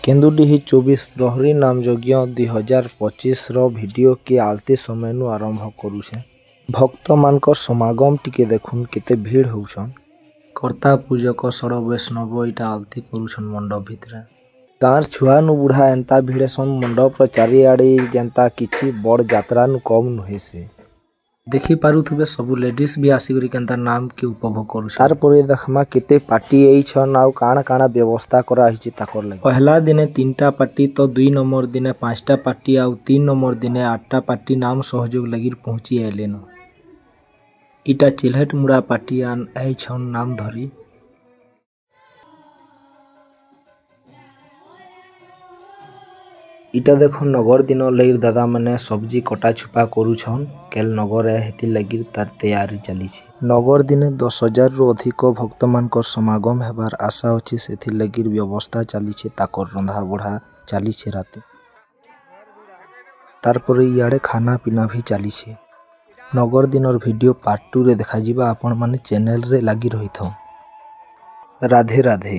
କେନ୍ଦୁଡିହି 24 ପ୍ରହରୀ ନାମ ଯଜ୍ଞ 2025 ର ଭିଡ଼ିଓ କେ ଆଲତି ସମୟନୁ ଆରମ୍ଭ କରୁଛେ। ଭକ୍ତ ମାନଙ୍କର ସମାଗମ ଟିକେ ଦେଖୁନ୍, କେତେ ଭିଡ଼ ହଉଛନ୍। କର୍ତ୍ତା ପୂଜକ ଷଡ଼ ବୈଷ୍ଣବ ଇଟା ଆଳତି କରୁଛନ୍ ମଣ୍ଡପ ଭିତରେ। ଗାଁର ଛୁଆନୁ ବୁଢ଼ା ଏନ୍ତା ଭିଡ଼େସନ୍ ମଣ୍ଡପର ଚାରିଆଡ଼େ, ଯେନ୍ତା କିଛି ବଡ଼ ଯାତ୍ରାନୁ କମ୍ ନୁହେଁ ସେ। ଦେଖି ପାରୁଥିବେ, ସବୁ ଲେଡିସ୍ ବି ଆସିକରି କେନ୍ତା ନାମ କେ ଉପଭୋଗ କରୁଛନ୍। ତାରପରେ ଦେଖମା କେତେ ପାର୍ଟି ଆଇଛନ୍ ଆଉ କାଣା କାଣା ବ୍ୟବସ୍ଥା କରାହେଇଛି ତାକର ଲାଗି। ପହଲା ଦିନେ ତିନିଟା ପାର୍ଟି ତ 2 ନମ୍ବର ଦିନେ ପାଞ୍ଚଟା ପାର୍ଟି ଆଉ 3 ନମ୍ବର ଦିନେ ଆଠଟା ପାର୍ଟି ନାମ ସହଯୋଗ ଲାଗି ପହଞ୍ଚି ଆଇଲେନ। ଇଟା ଚିଲ୍ହେଟ ମୁଡ଼ା ପାର୍ଟି ଆଇଛନ୍ ନାମ ଧରି। ଇଟା ଦେଖ, ନଗର ଦିନ ଲାଗି ଦାଦା ମାନେ ସବଜି କଟା ଛୁପା କରୁଛନ୍। କେଲ ନଗର ହେଥିର୍ ଲାଗି ତାର ତିଆରି ଚାଲିଛି। ନଗର ଦିନେ 10,000 ରୁ ଅଧିକ ଭକ୍ତ ମାନଙ୍କର ସମାଗମ ହେବାର ଆଶା ଅଛି। ସେଥିର୍ ଲାଗି ବ୍ୟବସ୍ଥା ଚାଲିଛି, ତାକର ରନ୍ଧା ବଢା ଚାଲିଛି ରାତି। ତାରପରେ ଇଆଡ଼େ ଖାନା ପିନା ବି ଚାଲିଛି। ନଗର ଦିନର ଭିଡ଼ିଓ ପାର୍ଟ 2 ରେ ଦେଖାଯିବା। ଆପଣ ମାନେ ଚ୍ୟାନେଲରେ ଲାଗି ରହିଥାଉ। ରାଧେ ରାଧେ।